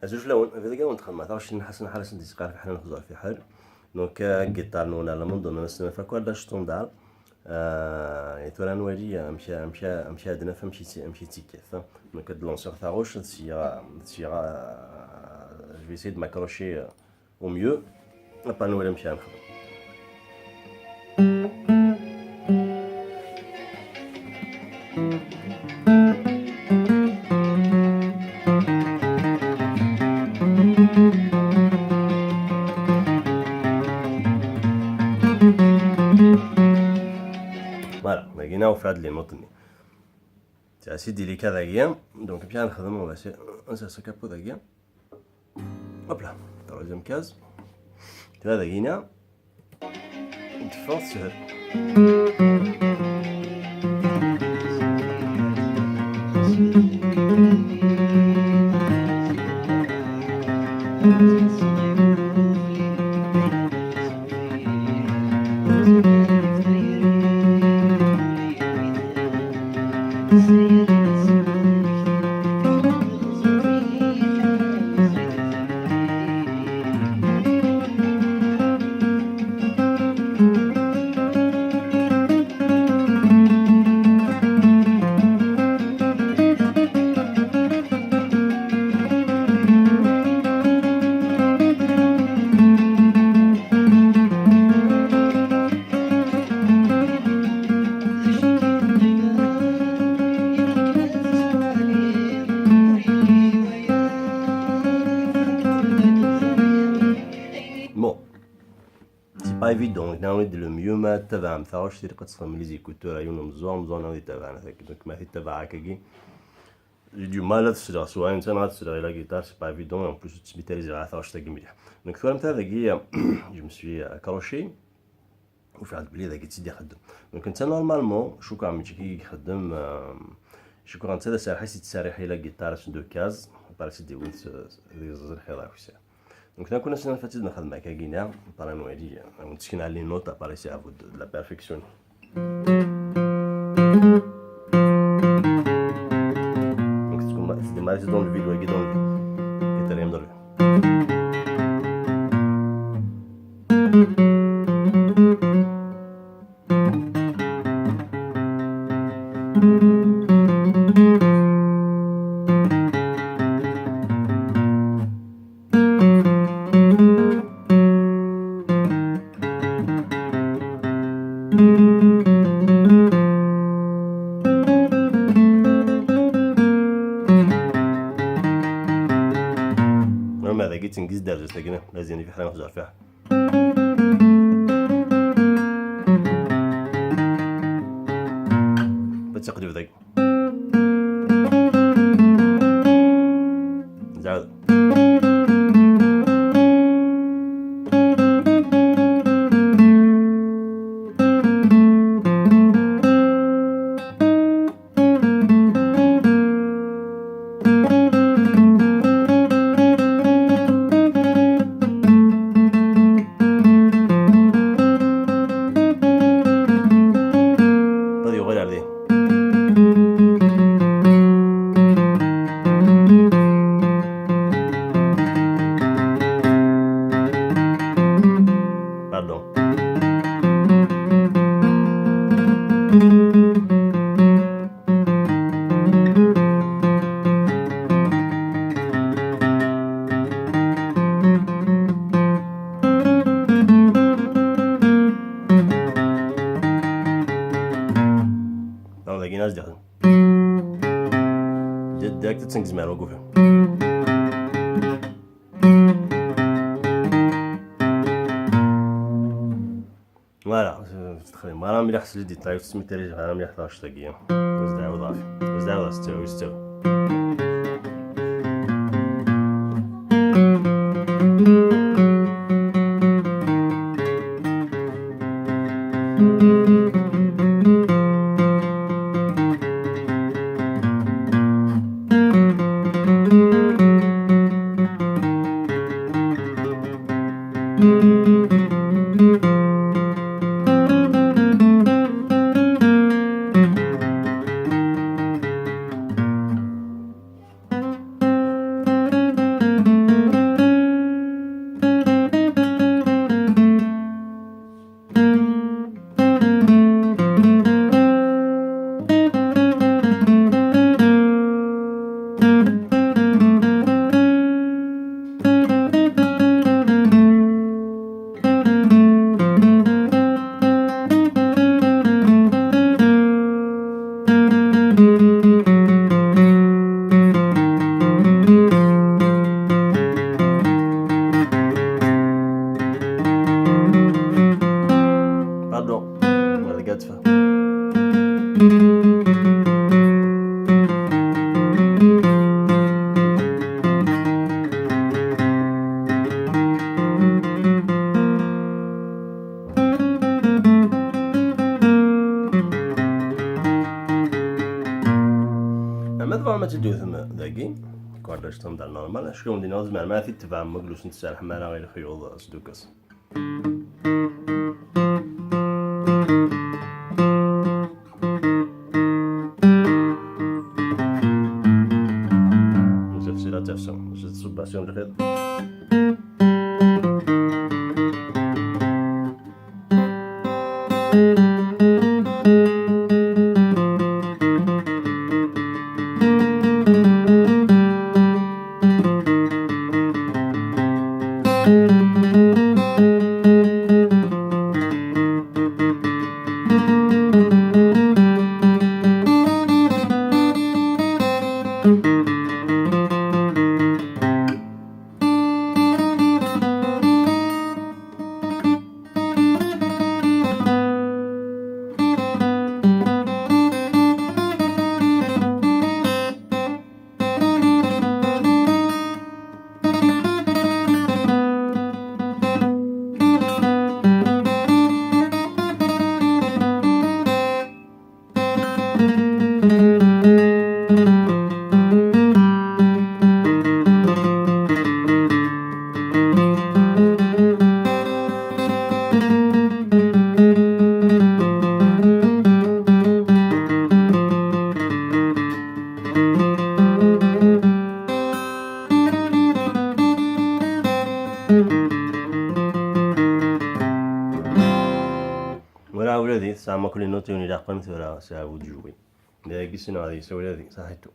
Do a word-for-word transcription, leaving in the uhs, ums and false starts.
Azul fell-awen, dagi awen-d-xedmeɣ taɣect n Ḥasan Ḥasan di Sqar Fiḥel n Xẓur Fiḥel. Donc, euh, agiṭar-nwen à l'amendement, c'est un accord standard. Euh, et tura nwali amek, amek, amek ad naf amek i tt-, amek i tt-ikkat. Donc, ad lansiɣ taɣect, ad syiɣ, ad syiɣ, euh, je vais essayer de m'accrocher, euh, au mieux. Après, nwali amek ara nexdem. Voilà, dagi-nni ufiɣ-d les notes-nni. C'est assez délicat dagi, donc amek ara nexdem, on va essayer, on va essayer dagi. Hop là, troisième case. Tu vois, dagi-nni, de force. Bon, c'est pas évident, donc, le mieux, ma tabaɛem taɣect, ilaq ad txedmem les écouteurs, yiwen umeẓẓuɣ, ameẓẓuɣ ad itabaɛen, donc, ma titabaɛ akkagi, j'ai du mal ad sleɣ s wayen, neɣ ad sleɣ i la guitare, c'est pas évident, et en plus, ur ttmitalizeɣ ara taɣect-agi mliḥ. Donc, tura, dagi, je me suis accroché, ufiɣ-d belli dagi i tt-id-ixeddem. Donc, netta, normalement, cukkeɣ mačči akka i ixeddem, euh, cukkeɣ netta d aserreḥ i s-yettserriḥ i la guitare s deux cases, après i s-d-iwin s, s, d iẓẓi lxiḍ akessar. Donc, nekk ur nessin ad tt-id-nexdem akkagi-nni, après nwali, ad wen-d-sekneɣ les notes, après c'est à vous de, de la perfectionner. Donc, c'est comme, c'est démarré, c'est dans le vide, ouais, dans le vide. Quatrième dans le vide. Normal, dagi ttengiz-d ar zdat-agi, mazal fiḥel ɣef zerfiḥ. Ad teqleb dagi. Zɛid. Ad yuɣal ar din. Pardon. Dagi ad s-d-ixdem. Direct ad tengezm ar wagufan. Voilà, euh, texdem ara mliḥ s les détails, ur tesmitalizeɣ ara mliḥ taɣect-agi. Ad s-d-ɛawdeɣ. Ad s-d-ɛawdeɣ s ttawil, s ttawil. Standard normal, acku wen-d-iniɣ tzemrem ad t-id-tebɛem ma ur sen-tserrḥem ara i lexyuḍ s ddukas. Mazal tesɛiḍ ad tafsem, mazal tṣubb-as yiwen lxiḍ. Wala ula d tesɛam akk les notes i wen-ilaqen tura, c'est à vous de jouer. Dagi ssneɣ ad yesawel ad saḥitu.